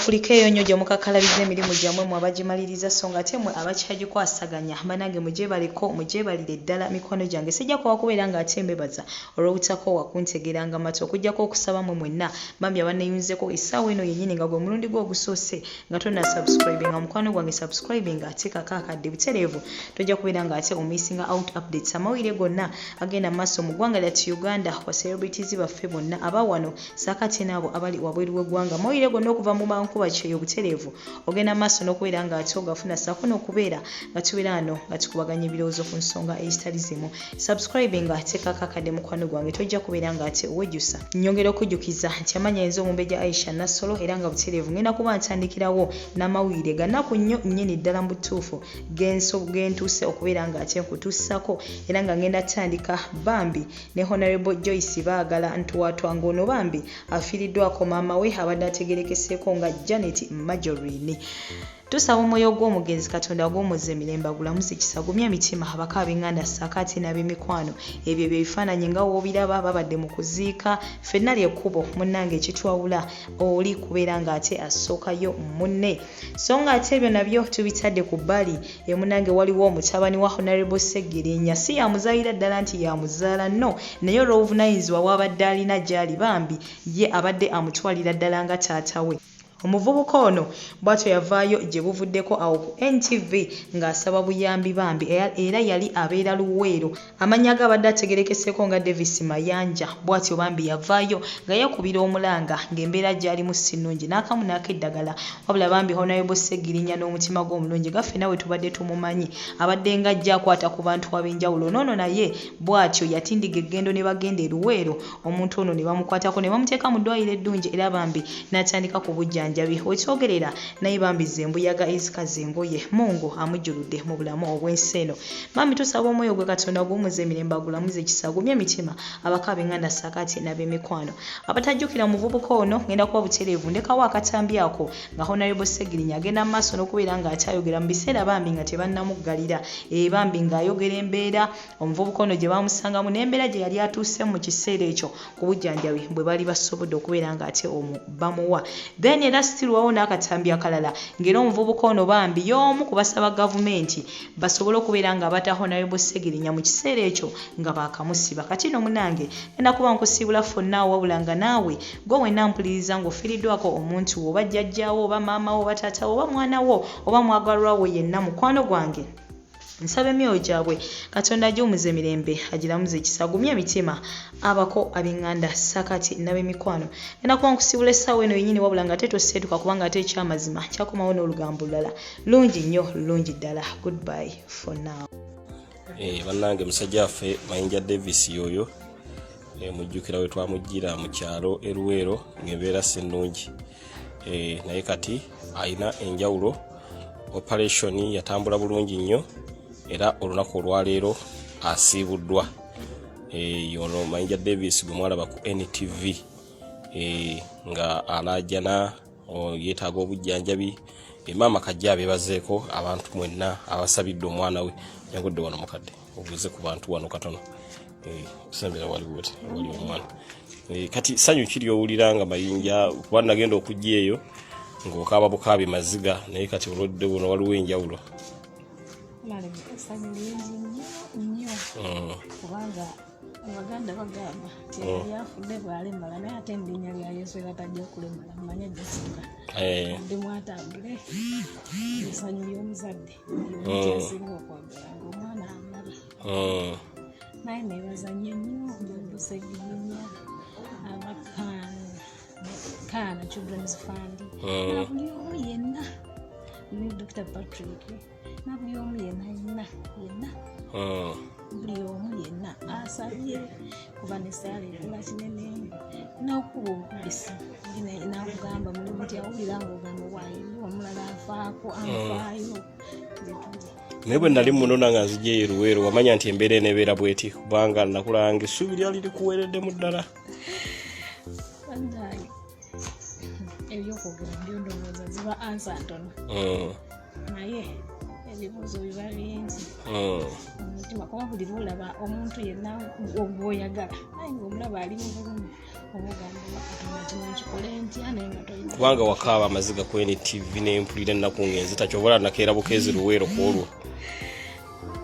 Kulikeeyo nnyo gye mukakalabiza emirimu gyammwe mmwe abagimaliriza so nga ate mmwe abakyagikwasaganya bannange mugyebaleko mugyebalire ddala mikwano gyange. Sijja koowa kubeera nga ate mbebaza olw'obutakoowa kuntegeranga matu okuggyako okusaba mmwe mwenna bambi abanneeyunzeeko essaawa eno yennyini nga gwe mulundi gwo ogusoose nga tonnasubscribinga mukwano gwange subscribinga teekako akadde butereevu tojja kubeera nga ate omissinga out updates amawulire gonna agenda mu maaso mu ggwanga lyattu Uganda ku ba celebrities baffe bonna aba wano ssaako ate n'abo abali wabweru w'eggwanga. Amawulire gonna okuva mu bankuba kyeyo butereevu ogenda mu maaso n'okubeera ng'ate ogafuna ssaako n'okubeera nga tubeera wano nga tukubaganya ebirowoozo ku nsonga ezitali zimu. Subscribinga teekako akadde mukwano gwange tojja kubeera ng'ate wejjusa. Nnyongera okujjukiza nti amannya yenze Omumbejja Aisha Nassolo era nga butereevu ngenda kuba ntandikirawo n'amawulire ga nnaku nnyo nnyini ddala mu butuufu gentuuse okubeera ng'ate nkutuusako era nga ngenda tandika bambi ne Honourable Joyce Baagala Ntwatwa ng'ono bambi afiiriddwako maama we abadde ategeerekeseeko nga Janet Marjorine. Tusaba omwoyo gw'omugenzi Katonda aguwummuze mirembe agulamuze kisa agumye emitima abako ab'enganda ssaako ate n'ab'emikwano. Ebyo bye bifaananyi nga w'obiraba babadde mu kuziika ffenna lye kkubo munnange ekitwawula oli kubeera ng'ate asookayo munne. So ng'ate ebyo nabyo tubitadde ku bbali, e munange waliwo mutabani wa Honourable Ssegirinya, si y'amuzaalira ddala nti y'amuzaala no, naye olw'obuvunanyizibwa bw'abadde alina gy'ali bambi ye abadde amutwalira ddala nga taata we. Omuvubuka ono bw'atyo yavaayo gye buvuddeko awo ku NTV ng'asaba buyambi bambi era yali abeera Luweero. Amannya ge abadde ategeerekeseeko nga Davis Mayanja bw'atyo bambi yavaayo nga yeekubira omulanga ng'embeera gy'alimu si nnungi n'akamu n'akeddagala wabula bambi Honourable Ssegirinya n'omutima gwe omulungi nga ffenna bwe tubadde tumumanyi abaddenga ajja akwata ku bantu ab'enjawulo n'ono naye bw'atyo yatindiga eggendo ne bagenda e Luweero omuntu ono ne bamukwatako ne bamuteeka mu ddwaliro eddungi era bambi n'atandika ku bujjanjabi wetwogerera naye bambi ze embuyaga ezikaza engoye Mungu amujjuludde mu bulamu obw'ensi eno. Bambi tusaba omwoyo gwe Katonda aguwumuze emirembe agulamuze ekisa agumye emitima abako abenganda ssaako ate nabemikwano. Abatajjukira omuvubuka ono ngenda kuba butereevu ndekawo akatambi ako nga Honourable Ssegirinya agenda mu maaso nokubeera nga ate ayogera mu biseera bambi nga tebannamuggalira eeh bambi nga ayogera embeera omuvubuka ono gyebamusangamu nembeera gyeyali atuusemu mu kiseera ekyo ku bujjanjabi bwe baali basobodde okubeera nga ate omu bamuwa. Then era still waliwo n'akatambi akalala ng'era omuvubuka ono bambi y'omu ku basaba gavumenti basobole okubeera nga bata Honourable Ssegirinya mu kiseera ekyo nga baakamusiba. Kati no munange ngenda kuba nkusiibula for now wabula nga naawe gwe wenna mpuliriza ng'ofiiriddwako omuntu wo oba jjajjaawo oba maama wo oba taata wo oba mwana wo oba mwagalwa wo yenna mukwano gwange Nsaba emyoyo gyabwe Katonda agiwumuze mirembe agiramuze ekisa agumye emitima abako abenganda sakati nabemikwano. Ngenda kuba nkusiibula essaawa eno yenyini wabula nga ate toseetuka kubanga ate ekyamazima kyakomawo n'olugambo lulala lungi nnyo lungi ddala. Goodbye for now. Eh, bannange musajja waffe Mayinja Davis yoyo eh, mujjukira we twamujjira mu kyalo e Luweero ng'embeera si nnungi eh, naye kati alina enjawulo operation yatambula bulungi nnyo era olunaku olwaleero asiibuddwa eh, yono Mayinja Davis gwe mwalaba ku NTV eh, nga alaajana yeetaaga obujjanjabi. Maama kajja abeebazeeko abantu mwenna abasabidde omwana we. Yagudde wano mukadde obuuze ku bantu wano katono. Sembera wali woti wali omwana. Kati sanyu kiri owulira nga Mayinja kuba nagenda okujja eyo ng'okaaba bukaabi maziga naye kati olwodde buno waliwo enjawulo. Essanyu lingi nnyo nnyo kubanga Abaganda bagamba nti eyali afudde bw'alemala naye ate mu linnya lya Yesu era tajja kulemala mmanyi ajja kusituka addemu atambule. Essanyu ly'omuzadde lyonna kyasinga okwagala ng'omwana amulaba. Naye neebaza nnyo nnyo Honourable Ssegirinya, aba Kaana Children's Fund na buli omu yenna ne Dr. Patrick na buli omu yenna yenna yenna buli omu yenna asabye kuba nesaala ekola kinene n'okuba obukubisi nakugamba mulimu nti awulira ng'ogamba waayo omulala afaako anfaayo gyetuli. Naye bwe nali munona nga nzija eyo Luweero wamanya nti embeera eneebeera bweti kubanga nakulanga essuubi lyali likuweereddemu ddala. Bannange ebyokwogera byo ndowooza ziba ansa ntono naye ebibuuzo biba bingi mu mutima kuba buli lwolaba omuntu yenna gwoyagala naye ng'omulaba ali mu bulumi. Oba ogamba oba Katonda kino nkikole ntya, naye nga tolina. Kubanga wakaaba amaziga ku NTV nempulira ennaku ng'enzita, kyobola nakeera bukeezi Luweero ku olwo.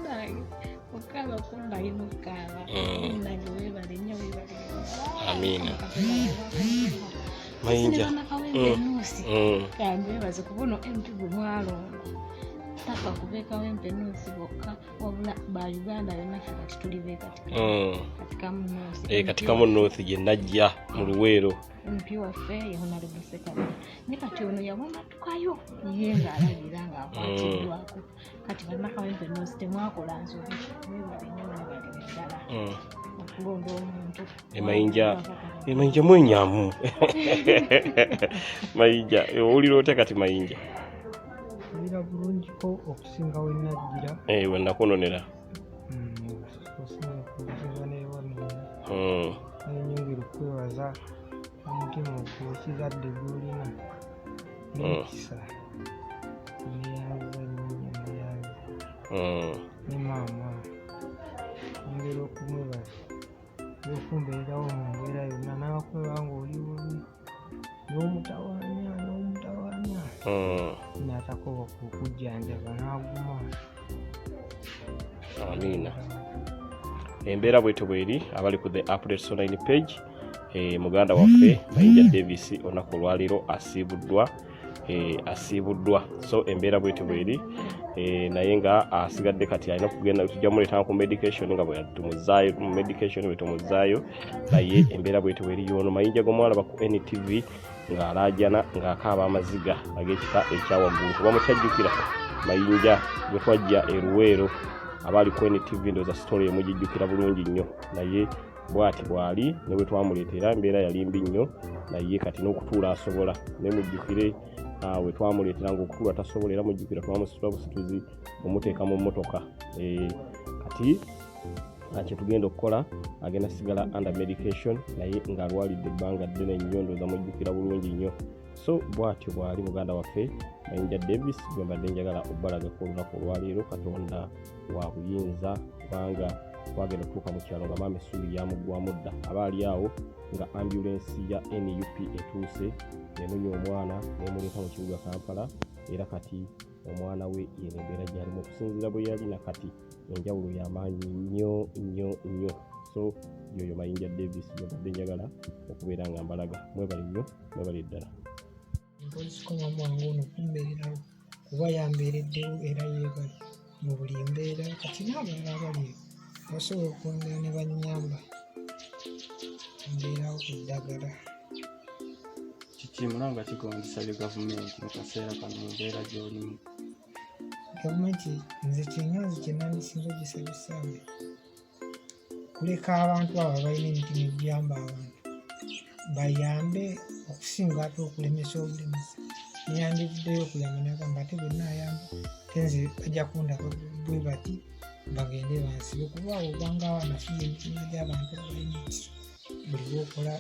Nange okukaaba kumbalina okukaaba. Nange weebale nnyo, weebale. Amiina. Katonda. Mayinja. Kawempe North. Kambebaze kuba ono MP gwe mwalonda tafa kuba Kawempe North bokka, wabula ba Uganda yonna. Ffe kati tuli be Katikamu North. Eh, Katikamu North gye najja mu Luweero. MP waffe ye Honorable Ssekabira, ne kati ono yawamatukayo ye ng'alabira ng'akwatiddwako. Kati bannakawempe North, temwakola nsobi, mwebale nnyo, mwebalire ddala okulonda omuntu. Emayinja, emayinja mwenyamu. Mayinja, owulira otya kati, Mayinja? Owulira bulungiko okusinga we najjira. Eh, we nakunonera. Okusinga newanonera. Nenyongera okwebaza omutima ogw'ekizadde gw'olina n'ekisa. Neyanza nnyo, neyanza. Ne maama nyongera okumwebaza olw'okumbeererawo mu mbeera yonna, n'akulaba ng'oli bubi n'omutawaanya n'omutawaanya, n'atakoba okujjanjaba n'aguma. Amiina. Embeera bwetyo bweri. Abali ku The Updates Online page, muganda waffe Mayinja Davis olunaku olwaleero asiibuddwa, asiibuddwa. So embeera bwetyo bweri, naye nga asigadde kati alina okugenda, tujja muleetanga ku medication nga bwe tumuzaayo mu medication, bwe tumuzaayo. Naye embeera bwetyo bweri. Yono Mayinja gomwalaba ku NTV ng'alaajana, ng'akaaba amaziga ag'ekika ekyawaggulu. Kuba mukyajjukira Mayinja gwe twajja e Luweero, abaali ku NTV, ndowooza story emugijjukira bulungi nnyo. Naye bw'ati bw'ali, ne bwe twamuleetera embeera yali mbi nnyo, naye kati n'okutuula asobola. Naye mujjukire we twamuleetera ng'okutuula tasobola, era mujjukira twamusitula busituzi omuteeka mu mmotoka. Kati kyetugenda okukola, agenda sigala under medication, naye ng'alwalidde ebbanga ddene nnyo, ndowooza mujjukira bulungi nnyo. So bw'atyo bw'ali muganda waffe Mayinja Davis gwe mbadde njagala obbalagako olunaku olwaleero. Katonda wa buyinza, kubanga twagenda okutuuka mu kyalo nga maama essuubi lyamuggwamu dda. Aba ali awo nga ambulensi ya NUP etuuse nenonya omwana nemuleeta mu kibuga Kampala, era kati omwana we yeno embeera gyalimu. Okusinziira bwe yali nakati, enjawulo y'amaanyi nnyo nnyo nnyo. So yoyo Mayinja Davis gwe mbadde njagala okubeera nga mbalaga. Mwebale nnyo, mwebale ddala. Mpolisiko maama wange ono kumbeererawo, kuba yambeereddewo era yeebale mu buli mbeera. Kati n'abalala abali eyo basobola okwongera ne bannyamba mbeerawo ku ddagala. Kiki mulanga kigondisabye gavumenti mu kaseera kano mu mbeera gy'olimu? Gavumenti, nze kyenganzi kye nandisinza ogisaba essaawa, kuleka abantu abo abalina emitima egiyamba abantu bayambe, okusinga ate okulemesa obulemesa. Neyandivuddeyo okuyamba nagamba ate bwe naayamba te nze bajja kundaba bwe bati, bagende bansibe, kuba obanga anafuya emitima gy'abantu abalina ekisa. Buli lwokola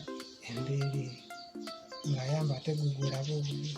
embeera eyo ng'ayamba, ate gwe gwolaba obubi.